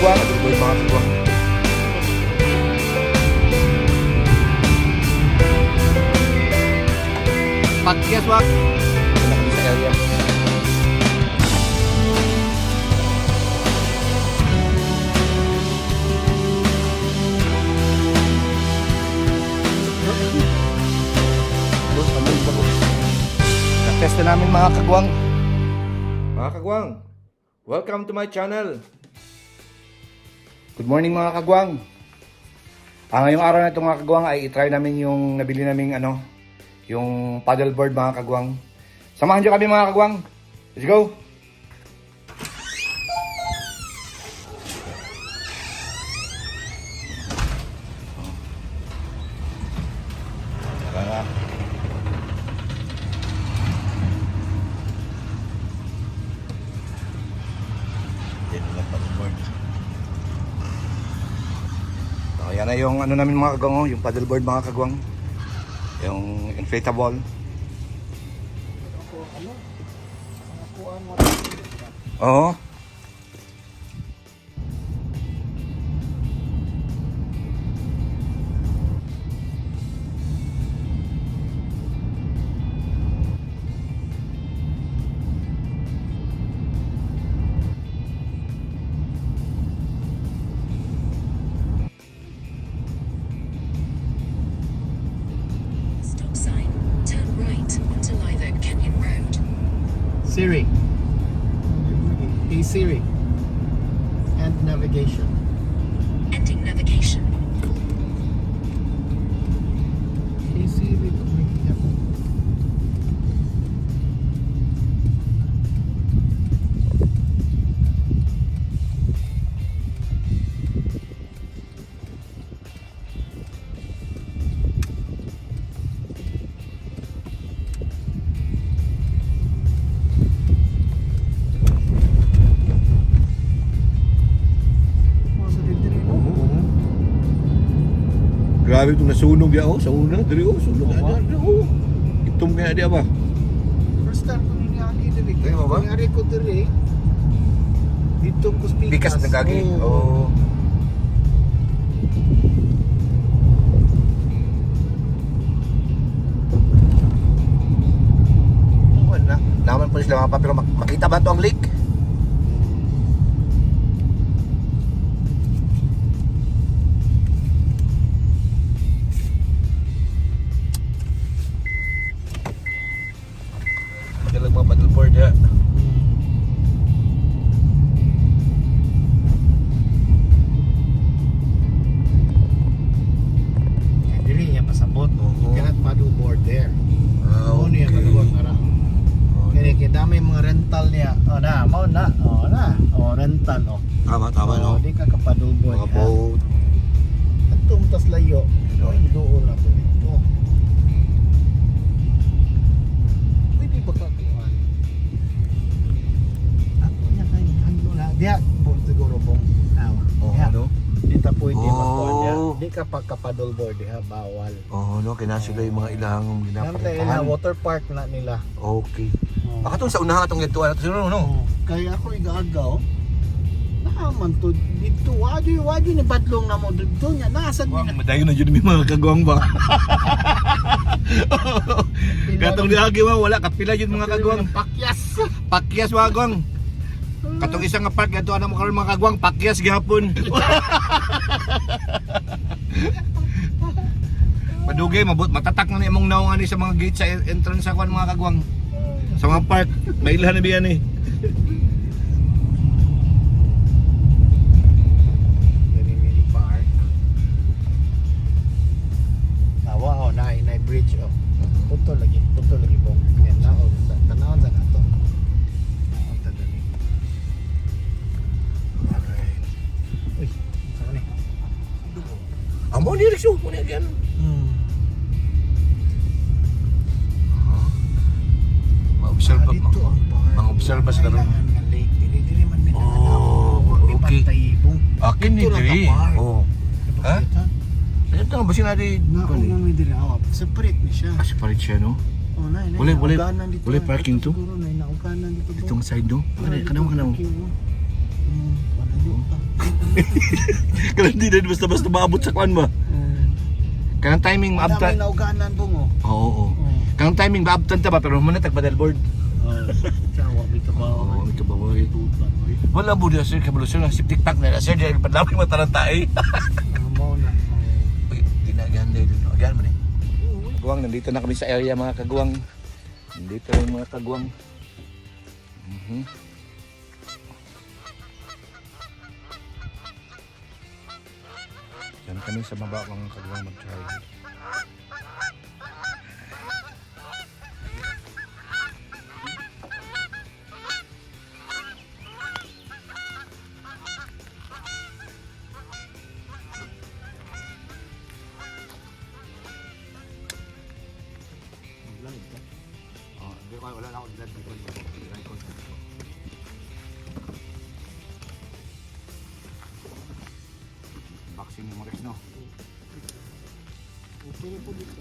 kagwang. Paddleboard, mga kagwang. Pakyas wak. Wala kami sa area. Boss, amoy ba ko? Test na namin, mga kagwang. Mga kagwang, welcome to my channel. Good morning, mga kagwang. Ngayong araw na ito, mga kagwang, ay itry namin yung nabili naming ano, yung paddleboard, mga kagwang. Samahan niyo kami, mga kagwang. Let's go! Tara. Yan yung paddleboard. So, yan na yung ano namin, mga kagwang, oh, yung paddleboard, mga kagwang. Yung inflatable. Oo. Stop sign. Turn right onto Live Oak Canyon Road. Siri. Hey Siri. And navigation. Ending navigation. Hey Siri, pag ako. Grabe itong nasunog ya oh, sa una, diri oh, sunog na diri oh. Itom kaya di ba? First time ko niagi diri. Ay, ba ba? Nangyari ko diri. Dito ko speakers. Bikas na gagi. Oo. Oo. Wala. Naman po sila mga pa, pero makita ba to ang lake? Madalag mga paddleboard ya. Yeah, diri niya pasabot. Oo. You cannot paddle board there. Ah, Mao niya paddleboard nga ra. Kaya kaya dami mga rental niya. Oh na, mao na. Oh na. Oh rental oh. Tama, tama no. Oh, di ka ka paddleboard. Mga boat. Atong tas layo. Ay, doon na to dito. Pwede ba ka kuan? Ako niya kay handlo na. Diya, bo, siguro bong. Awa. Oo, Diya. no. Di ta pwede Oh. magkuan diya. Di ka pagka-paddleboard diha, bawal. Oh, no, kina sila yung mga ilang Nantay ginaparentahan. ila water park na nila. Okay. Oh. Baka itong sa unahan atong gituan ato siguro no. Oh, kaya ako igaagaw. Naaman to dito wadi wadi ni badlong na mo dito niya nasa Wang madayon na jud mi, mga kagwang ba. Katong diagi wa wala kapila jud, mga kagwang. Pakyas. Pakyas, mga kagwang. Katong isang nga park gadto ana mo karon, mga kagwang, pakyas gihapon. Padugay mabot matatak na ni imong naong ani sa mga gate sa entrance sa kwan, mga kagwang. Sa mga park, mailhan na biyan eh. Very mini park. Tawa oh, na na bridge oh. Puto lagi bong. Yan na oh, tanawon sa nato. Naon ta dali. Alright. Uy, saan ni? Amo ni Rixo, mo ni again. Ma-observe Ah, dito ang park. Mang-observe ba sila ron? Kailangan nga lake. Dili dili man mi Oh, okay. Akin ni Dito lang diri. ka park. Oh. Ha? Ha? Ito nga ba sinabi? Na ako nang mi diri aw. Separate ni siya. Ah, separate siya, no? Oh, na, na. Walay parking to? Siguro na nauganan dito. Itong side, no? Wala Kanaw, dito kanaw. parking, oh. Wala yun pa. Kanang di na basta-basta maabot sa kuan ba. Kanang timing Wala may maabtan. nauganan bong oh. Oo, oo. Kanang timing maabtan ta ba pero muna tag paddleboard. Oh. Sa wa may kabaw. Oo, may kabaw, oy. Wala mo niya sir, kabalo sir, septic tank na sir, dahil padlawin matarantay. Mo na. Uy, di na agahan dahil. Agahan mo ni. Kagwang, nandito na kami sa area mga kagwang. Nandito na yung mga kagwang. Diyan kami sa baba mga kagwang mag-try. Oh, hindi ko wala na ako glad dito. Boxing mo Rex, no? Okay po dito.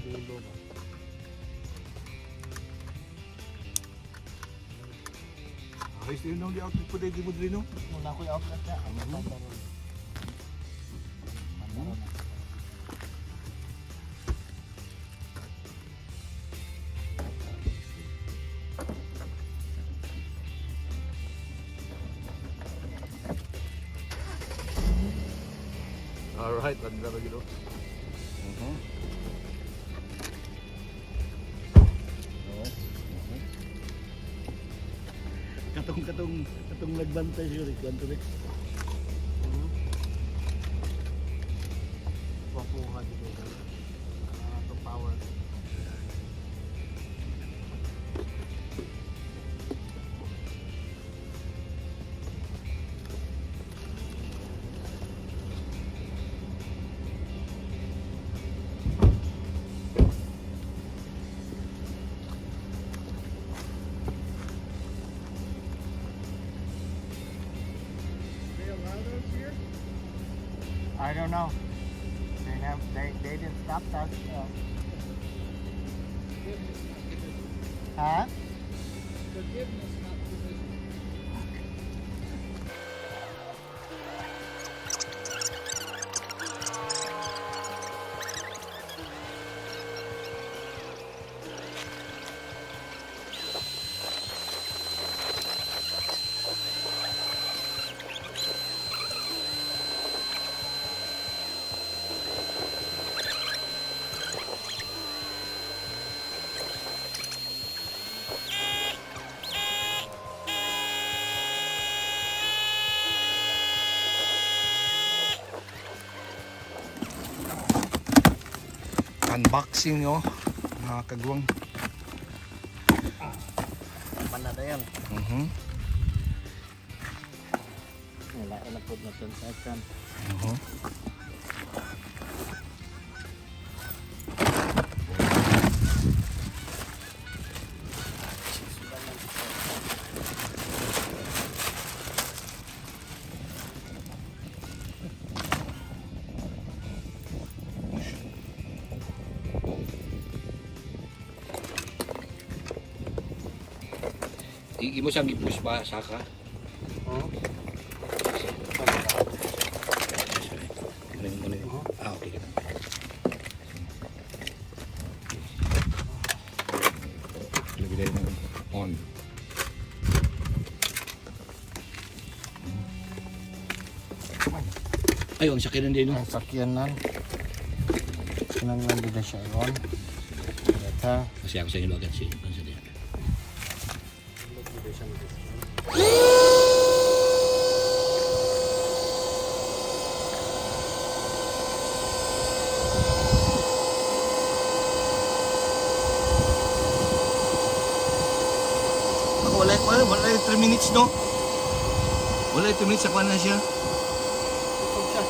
Ito ba? Ayos din no, di outfit po dito mo diri no. Muna ko yung outlet na. Ang mm Alright, ganda ba gino? Katong katong katong nagbantay siguro kanto Rex. Wapuha dito. Ah, itong power. They allow those here? I don't know. They have, they didn't stop us. Forgiveness, not provision. Huh? Forgiveness, not provision. Unboxing oh, mga kagwang. Manada yan. Mhm. Wala na po na 10 second. Mhm. Imo siyang gi-push ba saka? Oh. Ano yung ano yun? Ah, okay kita. Lagay tayo ng on. Ay, ang sakyanan din, no? Ang sakyanan. Kinanglan din na siya i-on. Ito. Kasi ako sa inyo agad siya. Pansa din. Ako wala wala wala 3 minutes, no. Wala 3 minutes sa na siya. Kusog siya.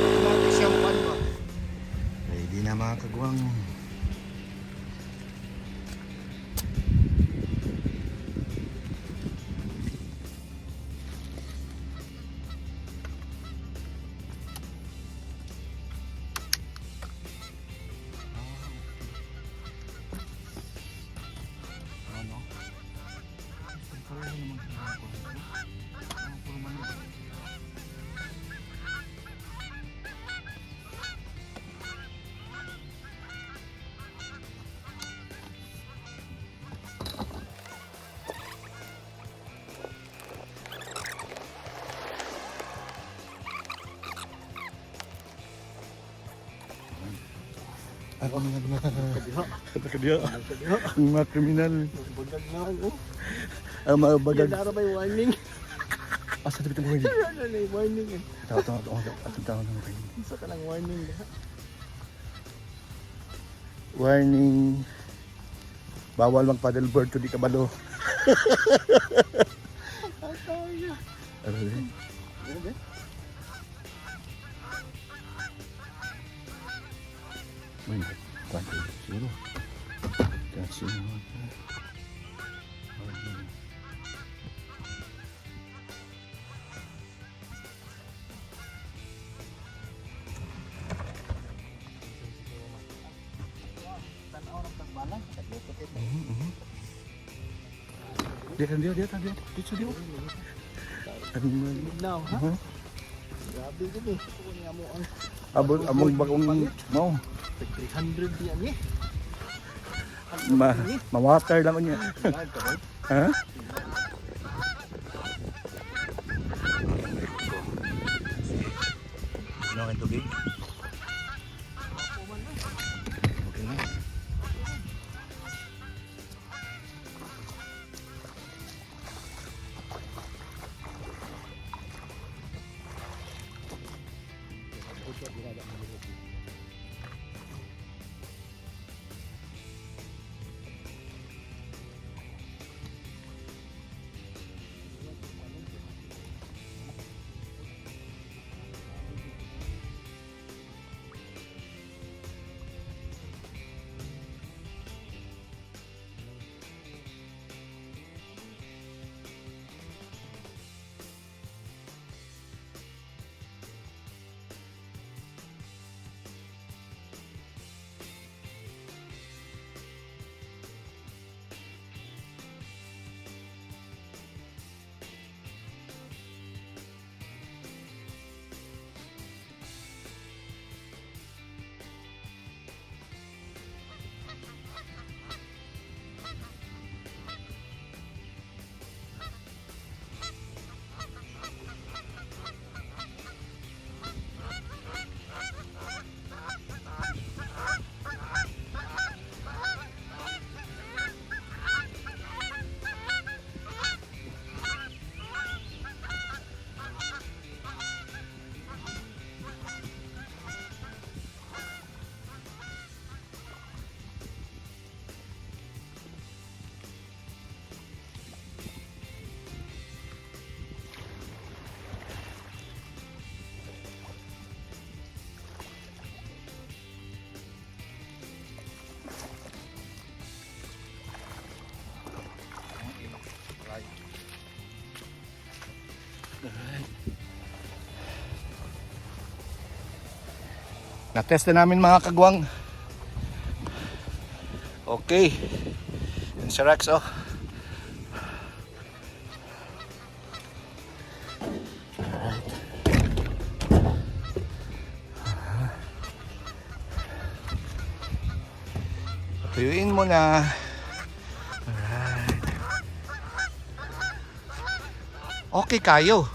Automatic siya mo ano ba? Ready na, mga kagwang. Ano? Ako mga Kadiha. Ang mga kriminal. Bagag na ako. Ang mga bagag. Nara may warning. Asa tabi itong warning? Ano na yung warning eh. Ito, ito, ito, ito, ito, ito, ito. Isa ka lang warning diha. Warning. Bawal mag paddleboard kung di ka balo. Atay. Ano rin? Grabe. May kwanto siguro. That's it. Tanaw ng tagbalan. Tagluto kay Dito, dito, dito, dito, dito, dito. Ano man? Now, ha? Mhm. Grabe gud eh. Kung niya mo ang Abot, among bagong mo. 300 diyan eh. Ma, ma-water lang unya. Ha? Ano ang tubig? Okay na. Na-test na namin, mga kagwang. Okay. Yan si Rex, oh. Tuyuin mo na. Alright. Okay kayo.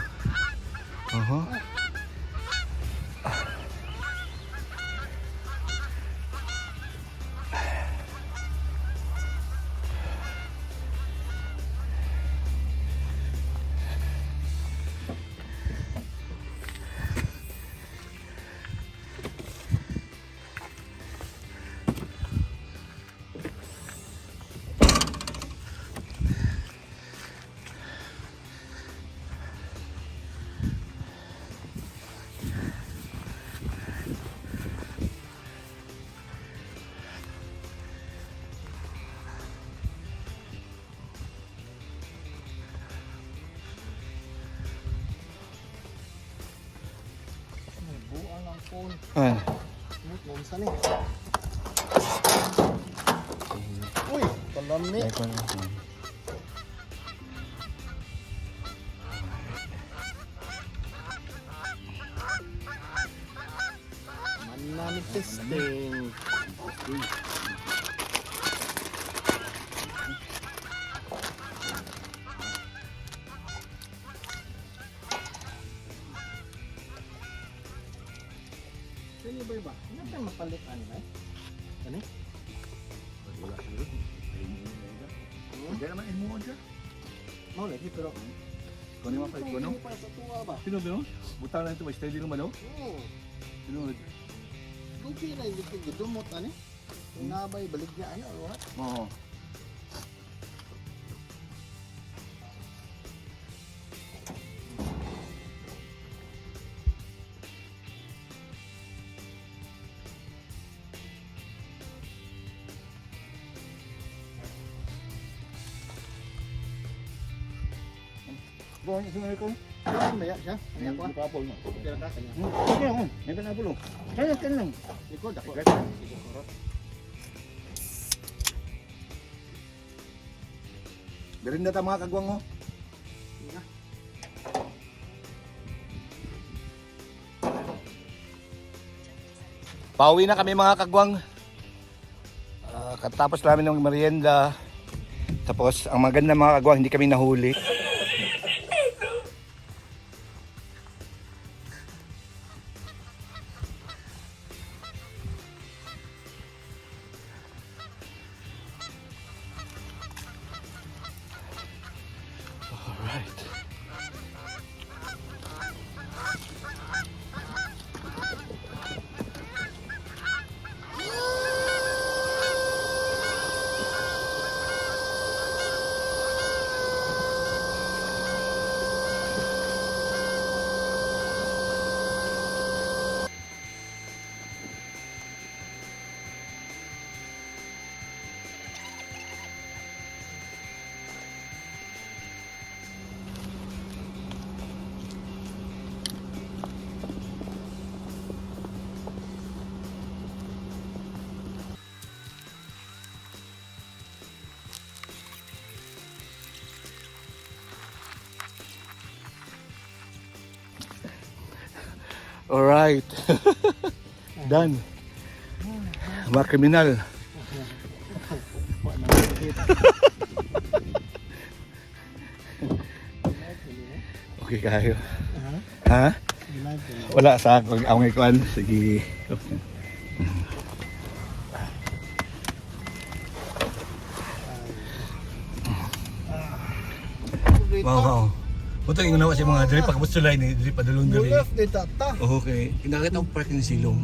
Buang ang phone. Ay. Unsa ni? Uy, kalami. Manami testing. Sino ba iba? Ano tayo mapalit ano eh? Ano? Wala siguro. Hindi naman imo order. Mao lagi pero Kuno mo palit kuno. Pa sa tuwa ba? Sino ba? Butang lang ito ba steady naman oh. Hmm. Sino? Lupi na hindi ko gidumot ani. Kung nabay balik niya ano or what? Oo. Bukan sino ko? Ano ba siya? Ano ko? Kapol mo. Pero ka kanya. Okay ako. May kanabulong. Kaya kan lang. Likod ako. Sige, korot. Birin na ta mga kagwang oh. Na. Pauwi na kami mga kagwang. Ah, katapos namin ng merienda. Tapos ang maganda mga kagwang, hindi kami nahuli. Alright. Alright. Done. Mga kriminal. Okay kayo. Ha? Wala sa akong aming kuan. Sige. Wow, wow. Buto yung nawa sa mga diri pagkabot sulay ni diri padulong diri. Mulaf de tata. Okay. Nakita ko park ni Silong.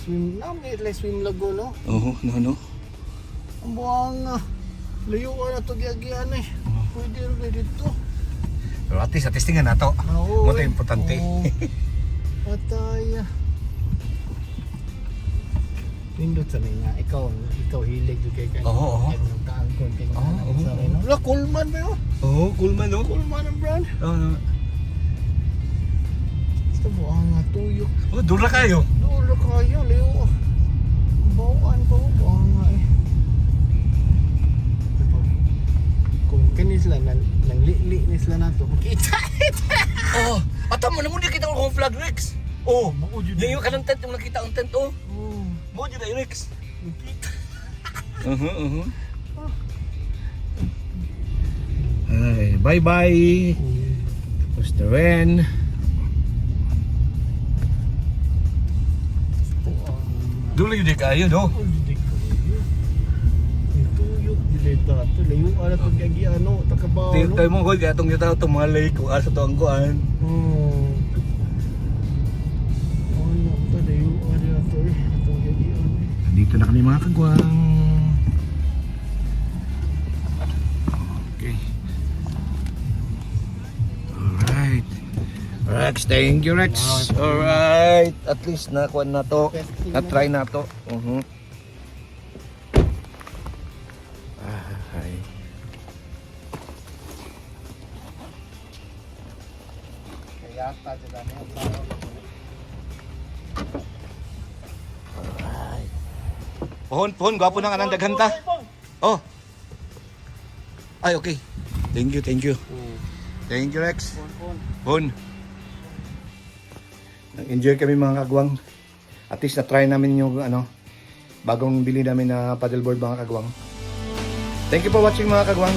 Swim na, may like swim lago no. Oo, no no. Ang buwang ah. Layuan na to giagian eh. Pwede rin dito. Pero at least, testingan na to. Oo, Mo to eh. importante. Oo. Patay. Ah. Nindot sa nga, ikaw, ikaw hilig yung kay kay. Oo, oo. Nagtaangkon kay Oo, oo, sa no. La Coleman ba yun? Oo, cool man no. Coleman ang brand. Oo. No. Basta buwang nga tuyok. Oh, dura kayo. Dulo kayo, layo. Bawaan pa ko, buwang nga eh. Ano? Kung kini sila, nang, nang li ni sila nato, makita. Oh, ato mo na mo nakita ko kung flag Rex. Oh, Mao jud. yung kanang tent yung nakita ang tent oh. Oh, Mo jud ay Rex. makita. Ay, bye-bye. Mr. Ren. Duli yun kayo, no? Oh, hindi kayo. Ituyok dili ta to. Layo ana to gagi ano, takabaw no. Tayo mo ko, kaya itong kita itong mga lake, kung asa to ang kuan. Oh. Ano to layo ana to eh. Atong gagi ano eh. Nandito na kami, mga kagwang. Okay. Alright. Rex, thank you, Rex. Alright. At least nakuha na to. Na-try na to. Ay. Kaya ta jud ani ang tao. Pohon, pohon, gwapo na ka ng daghan ta. Oh. Ay, okay. Thank you, thank you. Thank you, Rex. Pohon. Nag-enjoy kami, mga kagwang. At least na-try namin yung ano, bagong bili namin na paddleboard, mga kagwang. Thank you for watching, mga kagwang.